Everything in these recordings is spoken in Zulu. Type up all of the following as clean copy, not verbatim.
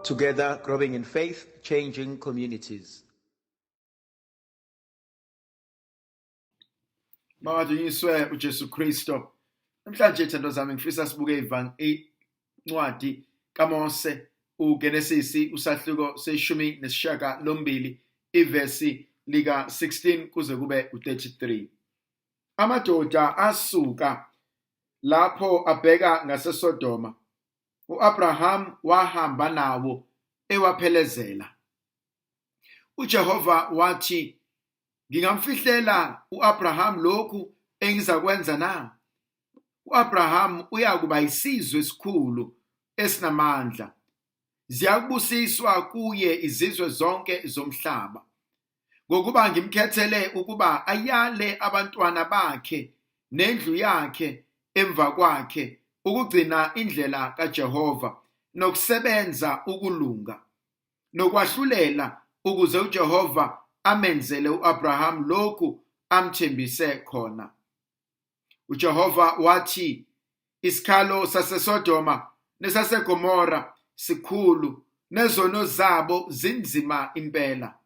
Together, growing in faith, changing communities. Makadunyiswe uJesu Kristo. Namhlanje thando zami ngifisa sibuke incwadi kaMose uGenesis usahluko seshumi nesishiyagalombili ivesi lika 16 kuze kube u33. Amadoda asuka lapho abheka ngaseSodoma. U-Abraham wahamba nawo ewaphelezela. UJehova wathi, Ngingamfihlela u-Abraham lokhu engizakwenza na? U-Abraham uyakuba isizwe esikhulu esinamandla. Ziyakubusiswa kuye izizwe zonke zomhlaba. Ngokuba ngimkhethele ukuba ayale abantwana bakhe nendlu yakhe emva kwakhe ukugcina indlela kaJehova nokusebenza ukulunga nokwahlulela ukuze uJehova amenzele uAbraham lokhu amthembise khona. UJehova wathi isikhalo saseSodoma nesaseGomora sikhulu nezono zabo zinzima impela.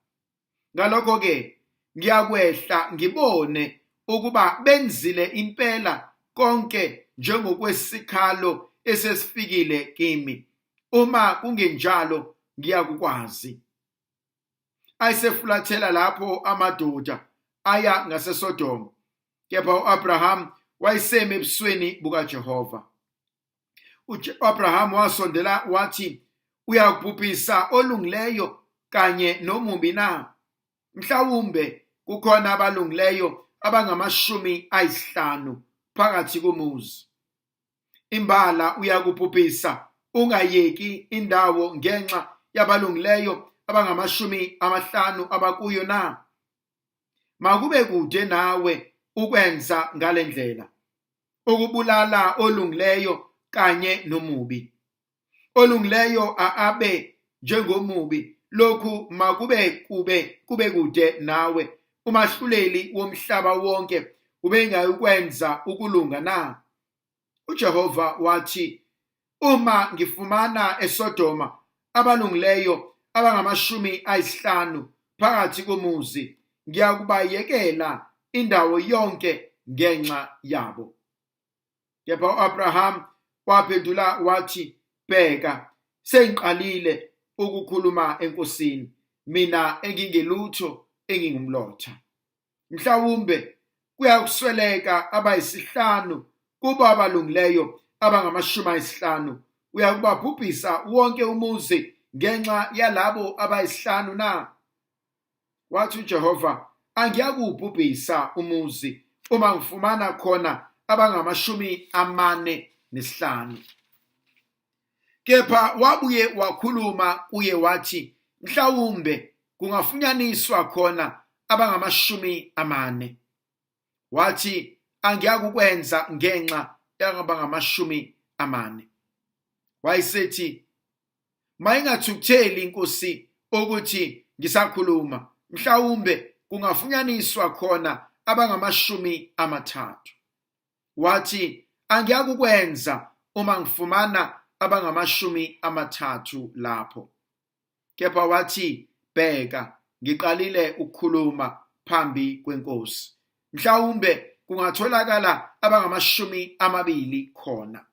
Ngalokho-ke ngiyakwehla ngibone ukuba benzile impela konke njengokwesikhalo esesifikile kimi. Uma kungenjalo ngiyakukwazi. Ayesefulathela lapho amadoda aya ngaseSodoma. Kepha u-Abraham wayesemi ebusweni bukaJehova. U-Abraham wasondela wathi, uyakubhubhisa olungileyo kanye nomubi na? Mhlawumbe kukhona abalungileyo abangamashumi ayisihlanu phakathi komuzi. Imbala uyakubhubhisa ungayeki indawo ngenxa yabalungileyo abangamashumi amahlanu abakuyo na? Makube kude nawe ukwenza ngale ndlela, ukubulala olungileyo kanye nomubi. Olungileyo abe njengomubi, lokhu makube kube kude nawe. Umahluleli womhlaba wonke ubengayukwenza ukulunga na? UJehova wathi, uma ngifumana eSodoma abalungileyo abangamashumi ayisihlanu phakathi komuzi, ngiyakubayekela indawo yonke ngenxa yabo. Kepha u-Abraham waphendula wathi, bheka, sengiqalile ukukhuluma eNkosini, mina engingelutho engingumlotha. Mhlawumbe kuyakusweleka abayisihlanu kubo abalungileyo abangamashumi ayisihlanu, uyakubabhubhisa wonke umuzi ngenxa yalabo abayisihlanu na? Wathi uJehova, angiyakubhubhisa umuzi uma ngifumana khona abangamashumi amane nesihlanu. Kepha wabuye wakhuluma kuye wathi, mhlawumbe kungafunyaniswa khona abangamashumi amane. Wathi, angiyakukwenza ngenxa yabangamashumi amane. Wayesethi, mayingathukutheli inkosi ukuthi ngisakhuluma, mhlawumbe kungafunyaniswa khona abangamashumi amathathu. Wathi, angiyakukwenza uma ngifumana abangamashumi amathathu lapho. Kepha wathi, bheka, ngiqalile ukukhuluma phambi kwenkosi. Mhlawumbe kungatholakala abangamashumi amabili khona.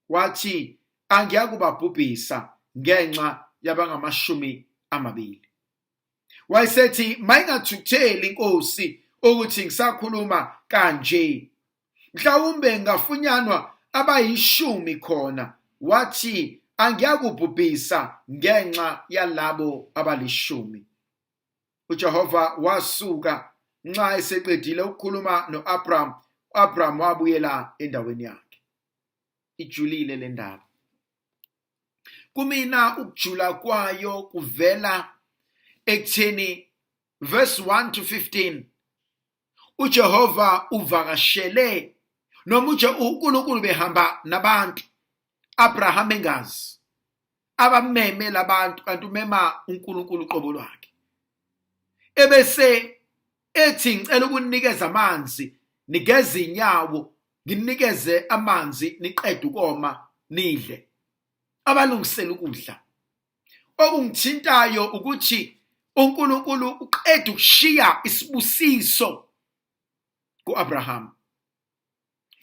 Wathi, angiyakubabhubhisa ngenxa yabangamashumi amabili. Wayesethi, mayingathukutheli inkosi ukuthi ngisakhuluma kanje. Mhlawumbe ngafunyanwa abayishumi khona. Wathi, angiyakubhubhisa ngenxa yalabo abalishumi. UJehova wasuka nxa eseqedile ukukhuluma noAbram. UAbram wabuyela endaweni yakhe. Ijulile le ndaba. Kumina ukujula kwayo kuvela ekutheni verse 1 to 15 uJehova uvakashele noma uNkulunkulu behamba nabantu Abraham engazi abameme labantu kanti umema uNkulunkulu uqobo lwakhe ebese ethi ngicela ukunikeza amanzi nigeze inyawo nginikeze amanzi niqede ukoma nidle abalungisela ukudla. Okungithintayo ukuthi uNkulunkulu uqeda ukushiya isibusiso kuAbraham.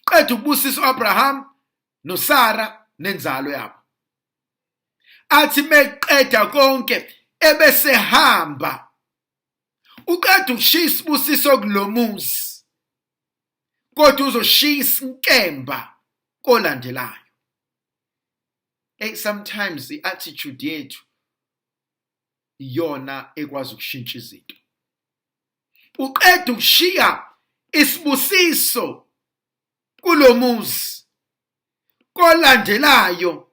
Qeda ukubusisa uAbraham noSara nenzalo yabo. Athi meqeda konke ebesehamba. Uqeda ukushiya isibusiso kulomuzi. Kodwa uzoshiya isinkemba kolandelayo. Hey, sometimes i-attitude yethu iyona ekwazi ukushintsha izinto. Uqeda ukushiya isibusiso kulomuzi, kolandelayo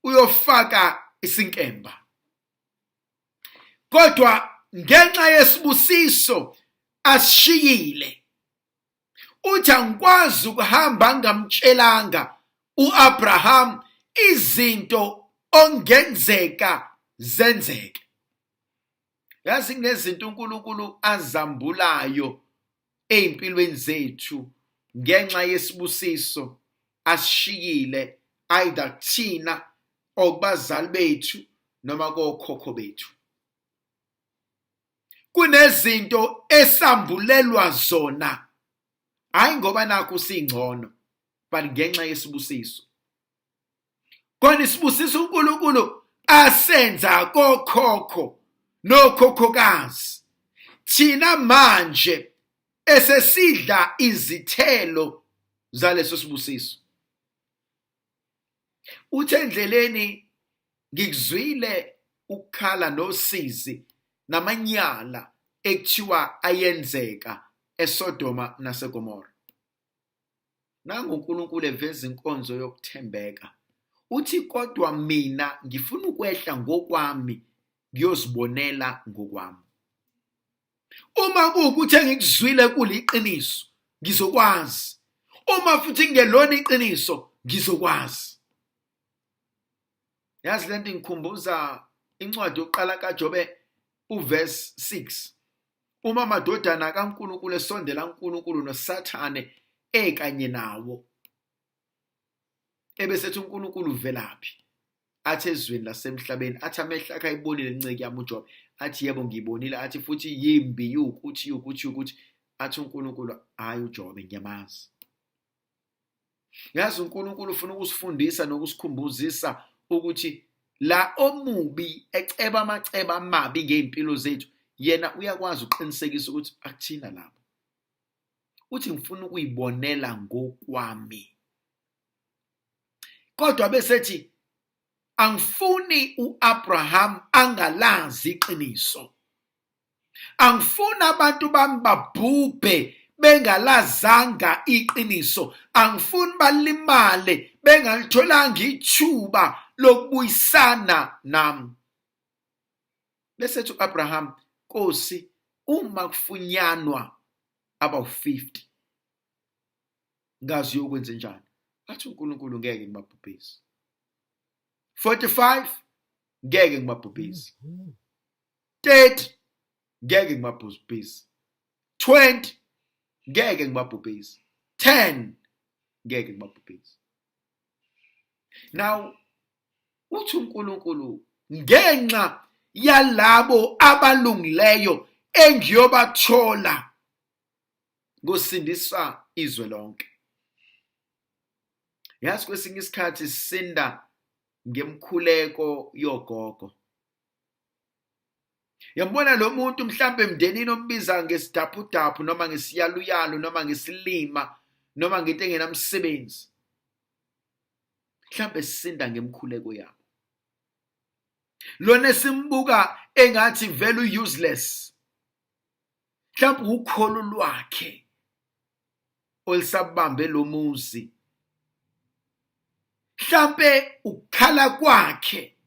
uyofaka isinkemba. Kodwa ngenxa yesibusiso asishiyile, uthi angikwazi ukuhamba ngamtshelanga uAbraham izinto ongenzeka zenzeke. Yazi kunezinto uNkulunkulu azambulayo ezimpilweni zethu ngenxa yesibusiso asishiyile, either kuthina okubazali bethu noma kokhokho bethu. Kunezinto esambulelwa zona, hayi ngoba nakho singcono, but ngenxa yesibusiso. Khona isibusiso uNkulunkulu asenza kokhokho nokhokhokazi, thina manje esesidla izithelo zaleso sibusiso. Uthe endleleni ngikuzwile ukukhala nosizi namanyala ekuthiwa ayenzeka eSodoma naseGomora. Nangu uNkulunkulu eveza inkonzo yokuthembeka. Uthi kodwa mina ngifuna ukwehla ngokwami ngiyozibonela ngokwami. Uma kuwukuthi engikuzwile kuliqiniso, ngizokwazi. Uma futhi kungelona iqiniso, ngizokwazi. Yazi lento ingikhumbuza incwadi yokuqala kaJobe uverse 6. Uma amadodana kaNkulunkulu esondela kuNkulunkulu noSathane ekanye nawo, ebesethi uNkulunkulu uvelaphi? Athi ezweni lasemhlabeni, athi amehlo akhe ayibonile inceki yami uJobe, athi yebo ngiyibonile, athi futhi yimbi yukuthi yukuthi yukuthi, athi uNkulunkulu hayi uJobe ngiyamazi. Yazi uNkulunkulu ufuna ukusifundisa nokusikhumbuzisa ukuthi la omubi eceba amaceba amabi ngey'mpilo zethu, yena uyakwazi ukuqinisekisa ukuthi akuthina labo. Uthi ngifuna ukuyibonela ngokwami. Kodwa besethi angifuni uAbraham angalazi iqiniso. Angifuni abantu bami babhubhe bengalazanga iqiniso. Angifuni balimale bengalitholanga ithuba lokubuyisana nami. Bese ethi uAbraham, Nkosi, uma kufunyanwa abawu-50 ngazi uyokwenze njani? Athi uNkulunkulu ngeke ngibabhubhise. 45 ngeke ngibabhubhise. 30 ngeke ngibabhubhise. 20 ngeke ngibabhubhise. 10 ngeke ngibabhubhise. Now uthi uNkulunkulu ngenxa yalabo abalungileyo engiyobathola ngosindisa izwe lonke. Yazi kwesinye isikhathi sisinda ngemkhuleko yogogo. Yambona lo muntu mhlambe emndenini ombiza ngesidaphudaphu noma ngesiyaluyalu noma ngesilima noma ngento engenamsebenzi. Mhlambe sisinda ngemkhuleko yabo. Lona esimbuka engathi vele useless. Mhlawumbe ukholo lwakhe olisabambe lo muzi. Mhlambe ukukhala kwakhe,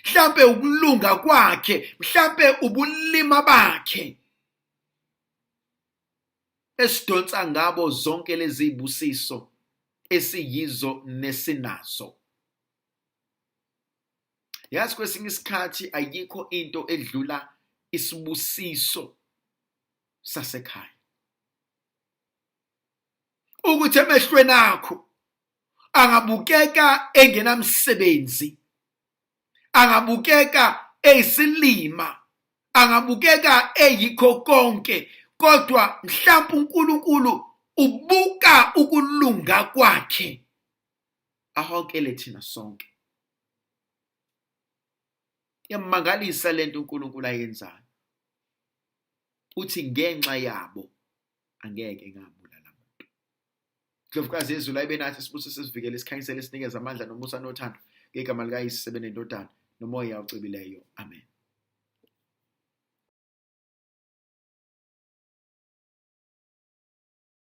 mhlambe ukulunga kwakhe, mhlambe ubulima bakhe esidonsa ngabo zonke lezi zibusiso esiyizo nesinazo. Yazi kwesinye isikhathi ayikho into edlula isibusiso sasekhaya. Ukuthi emehlweni akho angabukeka engenamsebenzi, angabukeka eyisilima, angabukeka eyikho konke, kodwa mhlawumbe uNkulunkulu ubuka ukulunga kwakhe ahokele thina sonke. Iyamangalisa lento uNkulunkulu ayenzayo. Uthi ngenxa yabo angeke ngabulala muntu. Ndlovukazi yezulu ayibe nathi, sibuse, sivikele, sikhanyisele, sinikeze amandla nomusa nothando ngegama likaYise, Nendodana, noMoya oCwebileyo. Amen.